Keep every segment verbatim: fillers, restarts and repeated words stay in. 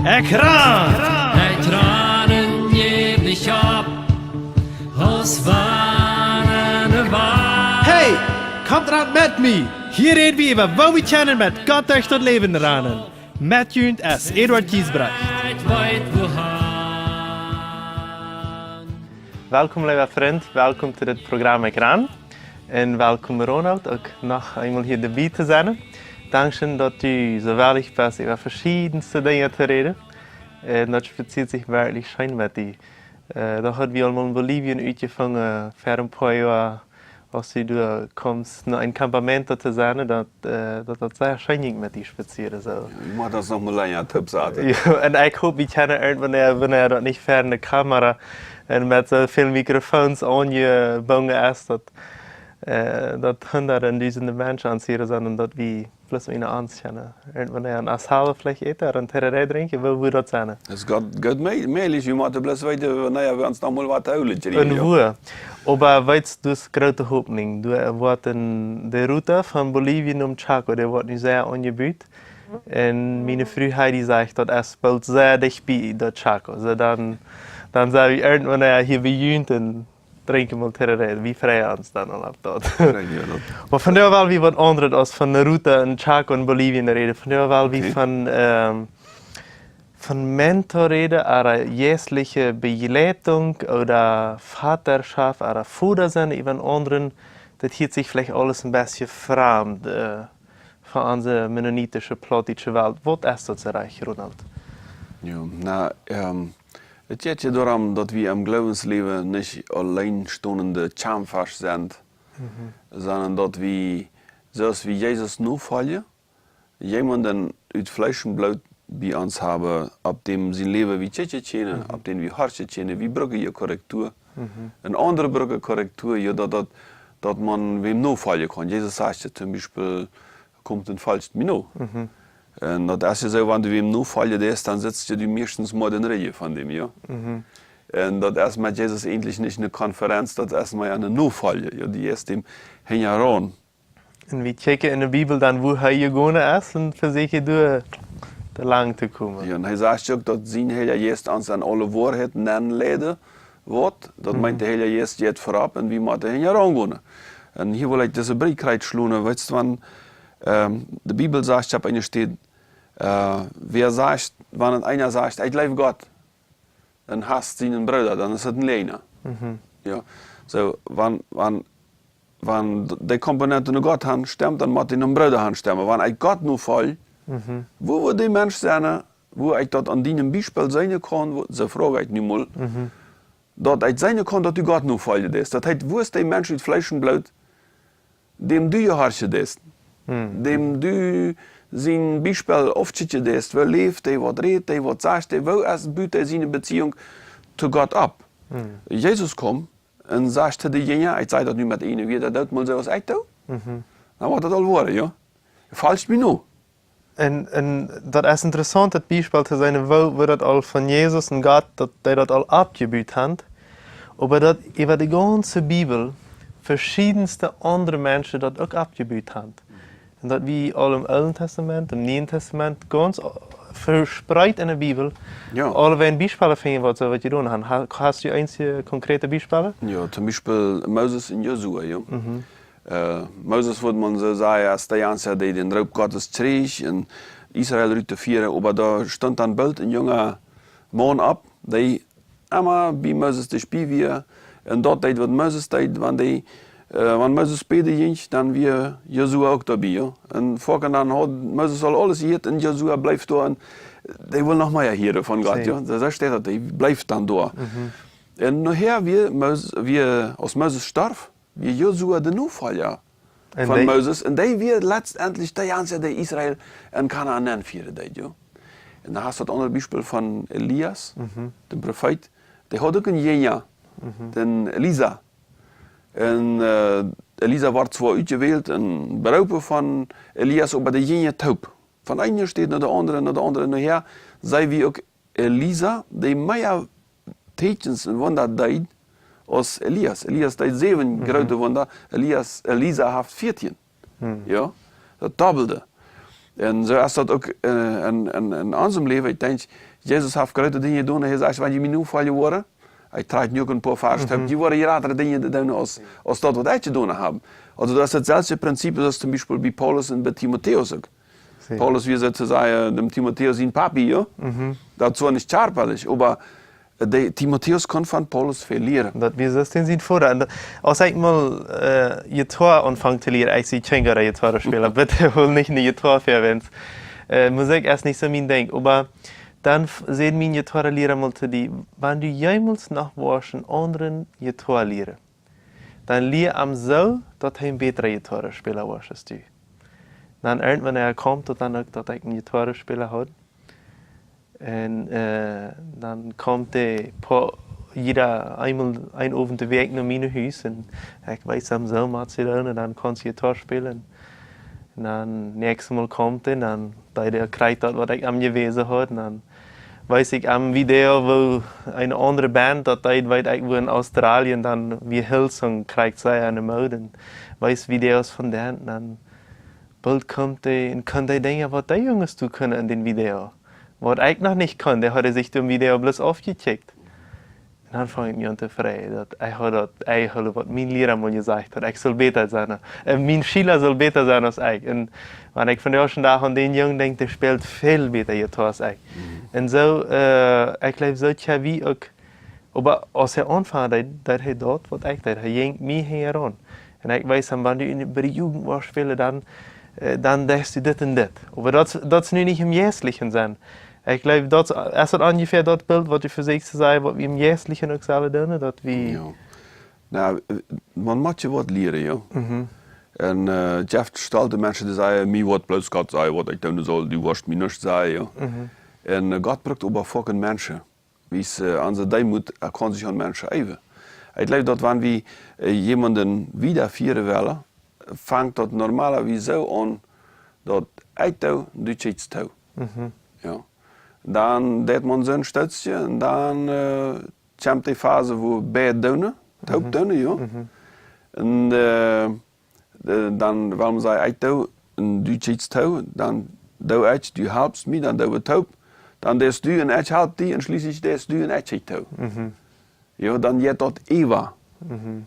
Ekj ran! Ekj ran un jäw nich opp, aus wann ne Wal. Hey, komt ran met mie! Hia räd wie äwa, woo wie kjennen met Gott derch daut Läwen ranen. Met junt es Eduard Giesbrecht. Ekj weet wohan. Welkom, leewa Frint, welkom to dit Programm Ekj ran. Un welkom, Ronald, uk noch eemol hia doabie to sennen. Dankscheen, daut du soo wellich best, äwa veschiedenste Dinja to räden. Un daut spazieet sikj werkjlich scheen met die. Äh, daut haud wie aul mol en Bolivien utjefungen, ver een poa Joa, aus du doa kjeemst, no een campamento to sennen, daut, äh, daut, daut sea scheen jinkj met die spazieren, soo. Jo, wie motten ons noch mol lenja toop saten. Jo, un ekj hop, wie kjennen irjentwanea, wan daut nich ver ne Kamera un met soo väl Mikrofons aunjebungen es, daut, äh, daut hundat un dusende Menschen aun sieren sent un daut wie bloos eene Angst kjennen. Irjentwanea een asado veleicht äten, een tereré drinkjen, woo wudd daut sennen? Es goot, goot mäajlich, wie motten bloos weeten, wan wie ons noch mol waut to hoolen kjrieen, jo. Un woo. Oba weetst, daut es groote Hopninj. Du, äh, woat en de Ruta von Bolivien nom Chaco, dee woat nu sea aunjebut. Un miene Fru Heidi sajcht, daut es boolt sea dicht bie daut Chaco. Soo dan, dan sent wie irjentwanea hia bie junt un drinkjen mol tereré, wie freien ons dan aul opp daut. Oba vondoag well wie waut aundret aus von de Ruta en Chaco en Bolivien räden. Vondoag well wie von, ähm, von Mentor räden, ooda jeistliche Bejleitunk ooda Vodarschoft ooda Voda sennen äwa eenen aundren. Daut hieet sikj veleicht aules een bät framd, äh, fa onse mennonitische, plautdietsche Welt. Waut es daut soo rajcht, Ronald? Jo, na, ähm, et jeit je doarom, daut wie em Gloowensläwen nich auleenstonende Kjamfasch sent, sonda daut wie, soo aus wie Jesus nofoljen, jemaunden ut Fleesch un Bloot bie ons haben, opp däm sien Läwen wie kjikjen kjennen, opp däm wie horchen kjennen, wie brucken je Korrektua. Un aundre brucken Korrektua, jo, daut, daut, daut maun wäm nofoljen kaun. Jesus sajcht je toom Biespel, komt un folcht mie no. Un daut es je soo, wan du wäm nofoljen deist, dan sitst je du meistens mau en de Rieej von däm, jo. Un daut es met Jesus eejentlich nich ne Konferenz, daut es mea ne Nofolj, jo, du jeist däm hinjaraun. Un wie kjikjen en de Bibel dan, woo hee jegonen es un vesieekjen doa, doa lang to komen. Jo, un hee sajcht uk, daut sien Heilja Jeist ons en aule Woarheit nenleiden woat. Daut meent, de Heilja Jeist jeit verut un wie motten hinjaraun gonen. Un hia well ekj dise Brigj krakjt schlonen, weetst, wan, ähm, de Bibel sajcht opp eene Städ, äh, wäa sajcht, wan eena sajcht, ekj jleew Gott, un hasst sienen Brooda, dan es daut een Läajna. Jo, soo, wan, wan, wan de Komponent no Gott han stemt, dan mott dee nom Brooda han stemmen. Wan ekj Gott nofolj, woo woat dee Mensch sennen, woo ekj daut aun dienem Biespel seenen kaun, woo, soo froag ekj nu mol, daut ekj seenen kaun, daut du Gott nofoljen deist. Daut heet, woo es dee Mensch ut Fleesch un Bloot, däm du jehorchen deist, däm du sien Biespel aufkjikjen deist, woo läft dee, waut rät dee, waut sajcht dee, woo es, but dee siene Beziehung to Gott opp? Jesus kjeem un sajcht to de Jinja, ekj saj daut nu met eene Wieed, daut mol soo aus ekj doo. Dan woat daut aul woaren, jo. Folcht mie no. Un, un daut es interessaunt, daut Biespel to seenen, woo, woo daut aul von Jesus un Gott, daut dee daut aul oppjebut han. Oba daut äwa de gaunze Bibel veschiedenste aundre Menschen daut uk oppjebut han. Un daut wie aul em Oolen Testament, em Nieen Testament, gaunz vespreet en de Bibel, jo, aulewäajen Biespels finjen, waut see waut jedonen han. Ha-, hast du eenje konkrete Biespels? Jo, toom Biespel Moses un Josua, jo. Äh, Moses, wudd maun soo sajen, es dee eensja, dee dän Roop Gottes kjrieech un Israel rut to fieren, oba doa stunt dan boolt een junga Maun opp, dee emma bie Moses doabie wia, un daut deed, waut Moses deed, wan dee, äh, wan Moses bäden jinkj, dan wia Josua uk doabie, jo. Un foaken dan haud Moses aul aules jehieet un Josua bleef doa un dee wull noch mea hieren von Gott, jo. Soo, soo steit daut, dee bleef dan doa. Un nohäa wia Mos-, wia, aus Moses storf, wia Josua de Nofolja von Moses. Un dee wia letztendlich dee eensja, dee Israel en Kanaan nenfieren deed, jo. Un dan hast du daut aundre Biespel von Elias, dän Profeet. Dee haud uk een Jinja, dän Elisa. Un, äh, Elisa wort zwoa utjewält un beroopen von Elias, oba de jinjen toop. Von eene Städ no de aundre, no de aundre, nohäa, see wie uk Elisa, dee mea Täkjens un Wunda deed aus Elias. Elias deed säwen groote Wunda, Elias, Elisa haft vieetieen. Jo, daut dobbelde. Un soo es daut uk, äh, enn, enn, enn onsem Läwen. Ekj denkj, Jesus haft groote Dinja jedonen. Hee sajcht: "Wan jie mie nofoljen woaren, ekj trakj nu uk een poa Varsch toop. Mhm. Jie woaren jratre Dinja doonen aus, aus daut, waut ekj jedonen hab." Aulsoo, daut es daut selwje Prinzip aus toom Biespel bie Paulus un bie Timotäus uk. Soo. Paulus wia soo to sajen däm Timotäus sien Papi, jo? Mhm. Daut es nich kjarpalich, oba de Timotäus kunn von Paulus väl lieren. Daut wia soo dän sien Voda. Un daut, aus ekj mol, äh, Jittoa aunfunk to lieren, ekj sie kjeen gooda Jittoaspäla, bitte hol nich ne Jittoa väa, wan, äh, Musikj es nich soo mien Dinkj. Oba dan f-, säd mien Jittoaliera mol to mie: "Wan du jemols noch woascht eenen aundren Jittoa lieren, dan lia am soo, daut hee een bätra Jittoaspäla woat aus du." Dan irjentwan, hee kjeem daut dan uk, daut ekj een Jittoaspäla haud. Un, äh, dan kjeem hee poa, jieda eemol een Owent de Wäakj no mien Hus un ekj wies am soo waut to doonen un dan kunn hee Jittoa spälen. Un dan näakjstet Mol kjeem hee un dan deed hee krakjt daut, waut ekj am jewäsen haud. Un dan wies ekj am een Video, woo eene aundre Band daut deed, weet ekj, woo enn Australien, dan wia Hillsong krakjt sea enne Mood. Un wies Videos von dän, un dan boolt kjeem hee un kunn dee Dinja, waut dee Junges doonen kunnen enn dän Video. Waut ekj noch nich kunn, dee haud sikj dän Video bloos aufjekjikjt. Un dan funk ekj mie aun to freien, daut ekj haud daut, ekj haud waut mien Liera mol jesajcht haud, ekj sull bäta sennen. Äh, mien Schiela sull bäta sennen aus ekj. Un wan ekj vondoag dän Dach aun dän Jung denkj, dee spält väl bäta Jittoa aus ekj. Mhm. Un soo, äh, ekj jleew, soo kjenn wie uk, oba aus hee aunfunk, deed, deed hee daut, waut ekj deed. Hee jinkj mie hinjaraun. Un ekj wies am, wan du enn, bie de Jugend woascht spälen, dan, äh, dan deist du dit un dit. Oba daut, daut es nu nich em jeistlichen Senn. Ekj jleew, daut es daut onjefäa daut Bilt, waut du vesieekjst to sajen, waut wie em jeistlichen uk sellen doonen, daut wie Jo. Na, äh, maun mott je waut lieren, jo. Mhm. Un, äh, jeft stolte Menschen, dee sajen: "Mie woat bloos Gott sajen, waut ekj doonen saul, du woascht mie nuscht sajen", jo. Mhm. Un, äh, Gott brukt oba foaken Menschen. Wiels, äh, onse Deemoot, äh, kaun sikj aun Menschen äwen. Ekj jleew, daut wan wie, äh, jemaunden wiedafieren wellen, fangt daut normalerwies soo aun, daut ekj doo, du kjikjst too. Mhm. Jo. Dan deit maun soon Stootje un dan, äh, kjemt de Phase, wua beid doonen, toop Mhm. doonen, jo. Mhm. Un, äh, äh, dan, wuarom saj ekj doo, un du kjikjst too, dan doo ekj, du halpst mie, dan doo wie toop, dan deist du un ekj halp die, un schlieslich deist du un ekj kjikj too. Mhm. Jo, dan jeit daut äwa. Mhm.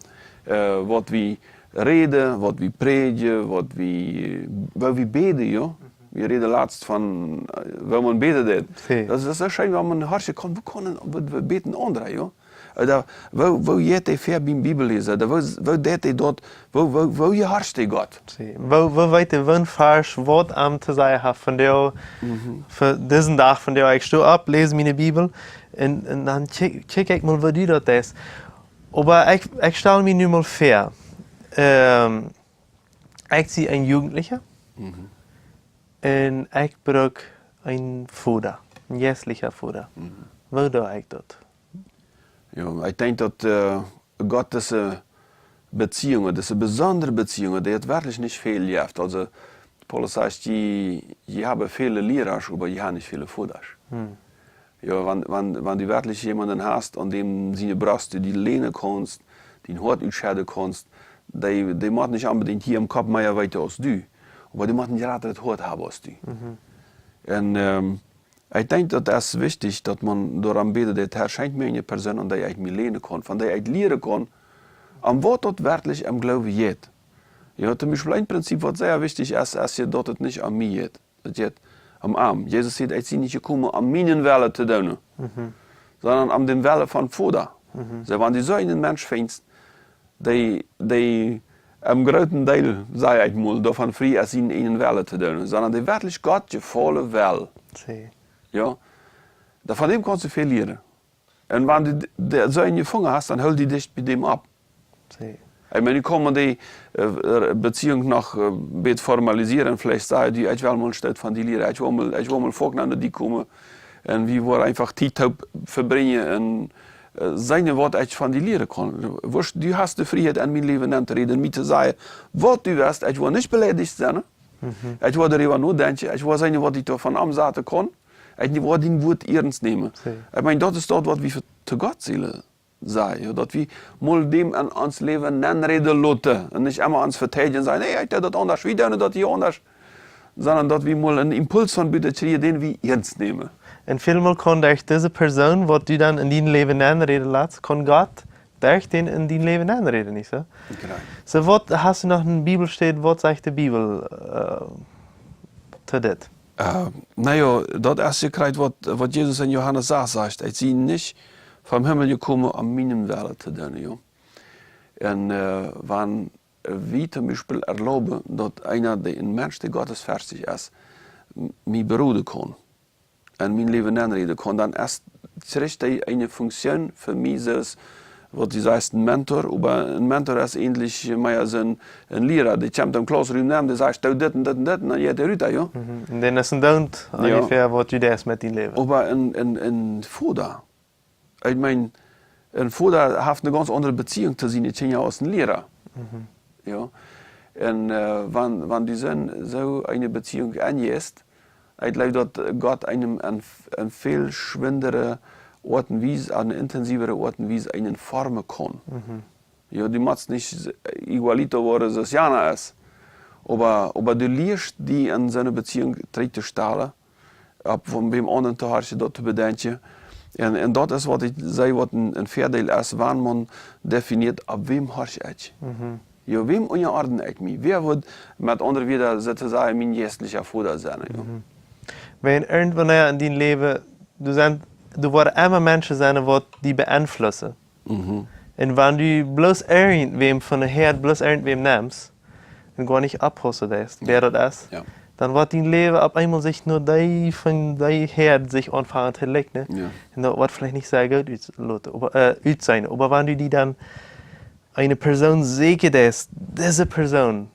Äh, waut wie räden, waut wie prädjen, waut wie, woo wie bäden, jo. Mhm. Wie räden latst von, äh, woo maun bäden deit. Soo. Daut es, daut es soo scheen, wan maun horchen kaun, woo kaun een, woo, woo bäden aundre, jo. Ooda woo, woo jeit dee väa biem Bibelläsen? Ooda woo, woo deit dee daut? Woo, woo, woo jehorcht dee Gott? Soo, woo, woo weet dee, woo een Varsch, waut am to sajen haft vondoag, Mhm. fa disen Dach vondoag? Ekj sto opp, läs miene Bibel un, un dan kjikj, kjikj ekj mol, woo du daut deist. Oba ekj, ekj stal mie nu mol väa, ähm, ekj sie een Jugendlicha Mhm. un ekj bruk een Voda, een jeistlicha Voda. Mhm. Woo doo ekj daut? Jo, ekj denkj, daut, äh, Gott dise Beziehungen, dise besondre Beziehungen, dee haft werkjlich nich väl jeft. Aulsoo, Paulus sajcht, jie, jie haben väle Lierasch, oba jie haben nich väle Vodasch. Hm. Jo, wan, wan, wan du werkjlich jemaunden hast, aun däm siene Brost du die länen kaust, dien Hoat utschedden kaust, dee, dee mott nich onbedinjt hia em Kopp mea weeten aus du, oba dee mott een jratret Hoat haben aus du. Mhm. Un, ähm, ekj denkj, daut es wichtich, daut maun doaromm bäden deit: "Herr, schenkj mie eene Persoon, aun dee ekj mie länen kaun, von dee ekj lieren kaun, om waut daut werkjlich em Gloowen jeit." Jo, toom Biespel een Prinzip, waut sea wichtich es, es je, daut et nich om mie jeit. Daut jeit om am. Jesus säd: "Ekj sie nich jekomen, om mienen Wellen to doonen, Mhm. sonda om dän Wellen vom Voda." Mhm. Soo, wan du soo eenen Mensch finjst, dee, dee em grooten Deel, saj ekj mol, doavon frie es, sienen eenen Wellen to doonen, sonda dee werkjlich Gott jefaulen well. Soo. Jo? Doa, von däm kaust du väl lieren. Un wan du d-, de, soo eenen jefungen hast, dan hool die dicht bie däm opp. Soo. Ekj meen, nu kaun maun dee, äh, Beziehung noch, äh, een bät formalisieren. Veleicht sajcht dee: "Ekj well mol een Stoot von die lieren. Ekj well mol, ekj well mol foaken no die komen. Un wie woaren eefach Tiet toop vebrinjen un, äh, seenen, waut ekj von die lieren kaun." Wurscht, du hast de Frieheit, enn mien Läwen nenn to räden, mie to sajen, waut du west. Ekj woa nich beleidicht sennen. Mhm. Ekj woa doaräwa nodenkjen. Ekj woa seenen, waut ekj doavon omsaten kaun. Ekj woa dien Wuat iernst nämen. Soo. Ekj meen, daut es daut, waut wie fa-, to Gott sellen sajen, jo, daut wie mol däm enn ons Läwen nenräden loten un nich emma ons veteidjen, sajen: "Nä, ekj deed daut aundasch, wie doonen daut hia aundasch." Sonda daut wie mol een Impuls von buten kjrieen, dän wie iernst nämen. Un välmol kaun derch dise Persoon, waut du dan en dien Läwen nenräden latst, kaun Gott derch dän en dien Läwen nenräden, nich soo? Genau. Soo, waut hast du noch eene Bibelstäd, waut sajcht de Bibel, äh, to dit? Äh, na jo, daut es jekjräajen waut, waut Jesus en Johanes sass sajcht. Ekj sie nich vom Himmel jekomen, om mienen Wellen to doonen, jo. Un, äh, wan wie toom Biespel erlauben, daut eena, dee een Mensch, dee gottesferchtich es, m-, mie beroden kaun un mien Läwen nenräden kaun, dan es, kjricht hee eene Funktion fa mie, soo aus waut du sajchst, een Mentor, oba een Mentor es eejentlich mea soo een, een Liera, dee kjemt em Classroom nenn, dee sajcht: "Doo dit un dit un dit", un dan jeit hee rut, jo. Mhm. Un dan es een Doonen, jo, onjefäa waut du deist met dien Läwen. Oba een, een, een Voda, ekj meen, een Voda haft eene gaunz aundre Beziehung to siene Kjinja aus een Liera. Mhm. Jo. Un, äh, wan, wan du soo, soo eene Beziehung aunjeist, ekj jleew, daut Gott eenem en, en väl schwindere Oat un Wies, en intensivere Oat un Wies eenen formen kaun. Mhm. Jo, du motst nich igualito woaren, soo aus Jana es. Oba, oba du lieescht die en soone Beziehung trigjtostalen, opp von wäm aundren to horchen, daut to bedenkjen. Un, un daut es waut ekj saj, waut een, een Väadeel es, wan maun definieet, opp wäm horch ekj. Mhm. Jo, wäm unjaorden ekj mie? Wäa woat, met aundre Wieed, soo to sajen, mien jeistlicha Voda sennen, jo? Mhm. Wan irjentwanea en dien Läwen, du sent, doa woaren emma Menschen sennen, waut die beeinflussen. Mhm. Un wan du bloos irjentwäm von de Häad, bloos irjentwäm nemst, un goanich oppaussen deist, wäa daut es, jo, dan woat dien Läwen opp eemol sikj no dee von dee Häad sikj aunfangen to likjnen. Jo. Un daut woat veleicht nich sea goot ut-, loten, oba, äh, utseenen. Oba wan du die dan eene Persoon sieekjen deist, dise Persoon,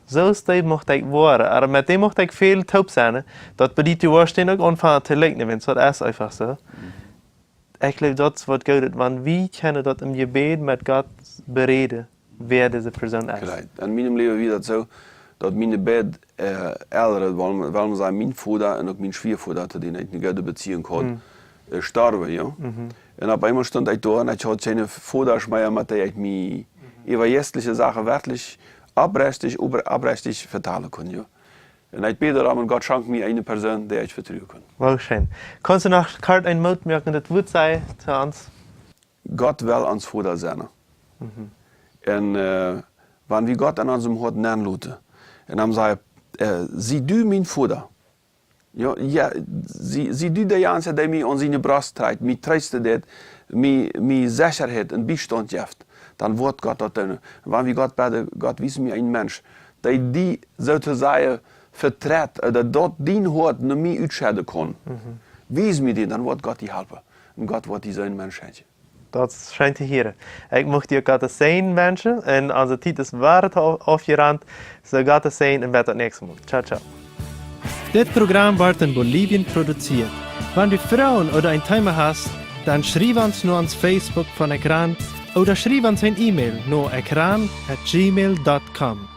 soo aus dee mucht ekj woaren, oba met dee mucht ekj väl toop sennen, daut bediet, du woascht dän uk aunfangen to likjnen, wiels daut es eefach soo. Mhm. Ekj jleew, daut es waut Goodet, wan wie kjennen daut em Jebäd met Gott beräden, wäa dise Persoon es. Krakjt. En mienem Läwen wia daut soo, daut miene beid, äh, Elren, well wie, well wie sajen, mien Voda un uk mien Schwiavoda, to dän ekj eene goode Beziehung haud, hm, äh, storwen, jo. Mhm. Un opp eemol stunt ekj doa un ekj haud kjeene Vodasch mea, met dee ekj mie, mhm, äwa jeistliche Sachen werkjlich oprechtich, oba oprechtich vetalen kunn, jo. Un ekj bäd doaromm un Gott schonk mie eene Persoon, dee ekj vetruen kunn. Woo scheen. Kaust du noch kort een Moot moaken, daut Wuat sajen to ons? Gott well ons Voda sennen. Mhm. Un, äh, wan wie Gott en onsem Hoat nenloten un dan sajen, äh: "Sie du mien Voda?" Jo, jo, sie, sie du dee eensja, dee mie aun siene Brost trakjt, mie treesten deit, mie, mie Sechaheit un Biestaunt jeft, dan woat Gott daut doonen. Wan wie Gott bäden: "Gott, wies mie eenen Mensch, dee die, soo to sajen, vetruet, äh, daut, daut dien Hoat no mie utschedden kaun. Mhm. Wies mie dän", dan woat Gott die halpen. Un Gott woat die soon Mensch schenkjen. Daut es scheen to hieren. Ekj mucht die Gottes Säajen wenschen un onse Tiet es wada au-, aufjerant. Soo, Gottes Säajen un bat daut näakjste Mol. Ciao, ciao. Dit Program woat en Bolivien produziert. Wan du Froagen ooda een Thema hast, dan schriew ons no ons Facebook von Ekran ooda schriew ons een E-Mail no ekran at gmail dot com.